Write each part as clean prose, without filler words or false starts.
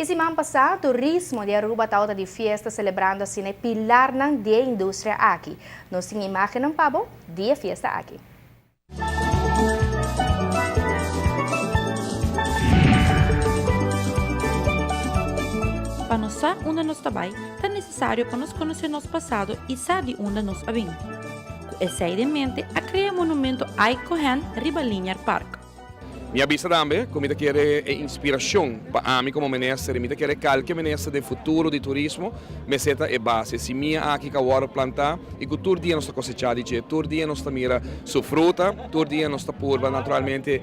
E siman pasa turismo di Aruba tabata di fiesta celebrando asina e pilarnan di e industria aki. Nos tin imagennan pa bo di e fiesta aki. Pa nos sa unda nos ta bai, ta nesesario pa nos konosé nos pasado i sa di unda nos a bin. Ku esei den mente a krea e monumento Ike Cohen riba Linear Park. Mi a bisa tambe ku mi ta kere e inspirashon pa ami komo minister i mi ta kere kalke minister den futuro di turismo mester ta e base. E simia aki ku a wòrdu plantá i ku tur dia nos ta kosechá di dje, tur dia nos ta mira su fruta, tur dia nos ta purba naturalmente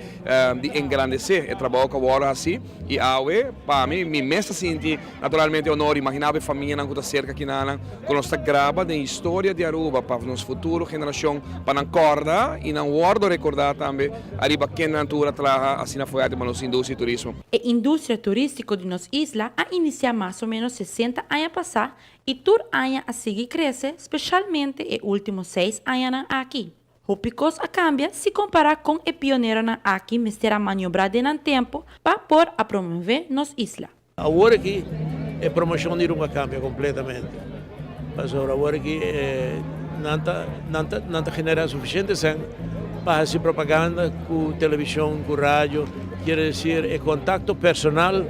di engrandesé e trabou ku a wòrdu hasí. I awe pa mi, mi mes ta sinti naturalmente honor, imaginá bo e famianan ku ta serka kinanan ku nos ta graba den historia di Aruba pa nos futuro generashon pa nan kòrda i nan wòrdu rekordá tambe ariba ken nan tur a traha asina fuerte pa nos industria di turismo. E industria turístiko di nos isla a inisiá mas o ménos sesenta aña pasá i tur aña a sigui krese, speshalmente e último seis añanan aki. Hopi kos a kambia si kompará kon e pioneronan aki mester a maniobrá den nan tempu pa por a promové nos isla. Awor aki e promoshon di Aruba a kambia kompletamente, pasobra awor aki nan ta nan ta nan ta generá sufisiente sèn pa hasi propaganda ku televishon, ku radio, kier desir e kontakto personal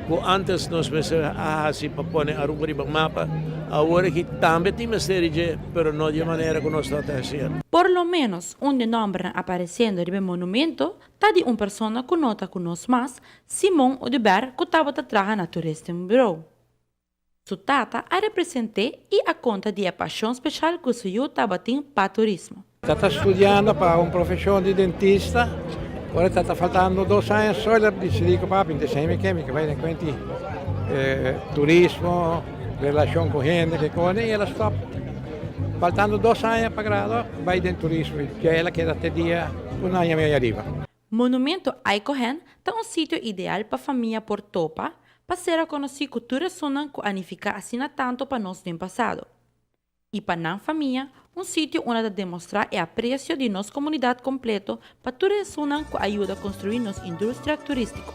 ku antes nos mester a hasi pa pone Aruba riba mapa, awor aki tambe tin mester di dje. Pero no di e manera ku nos ta ta hasiendo. Por lo ménos un di nòmbernan aparesiendo riba e monumento ta di un persona ku no ta ku nos mas, Simon Oduber ku tabata traha na Toeristenbureau. Su tata a represent'é i a konta di e pashon speshal ku su yu tabatin pa turismo. Ta ta studiando pa un profeshon di dentista, ora ta ta faltando dos aña so el a disidí ku papi entonces mi ke mi ke bai den kuenti turismo, relashon ku hende ke kos i el a stòp faltando dos aña pa grado bai den turismo i dje el a keda te dia un aña medio ariba. Monumento Aikohen ta un sitio ideal pa famia por topa pa sera konosí ku tur esunnan ku a nifiká asina tantu pa nos den pasado. I pa nan famia, un sitio unda ta demostrá e apresio di nos komunidat kompleto pa tur esunnan ku a yuda konstruí nos industria turístiko.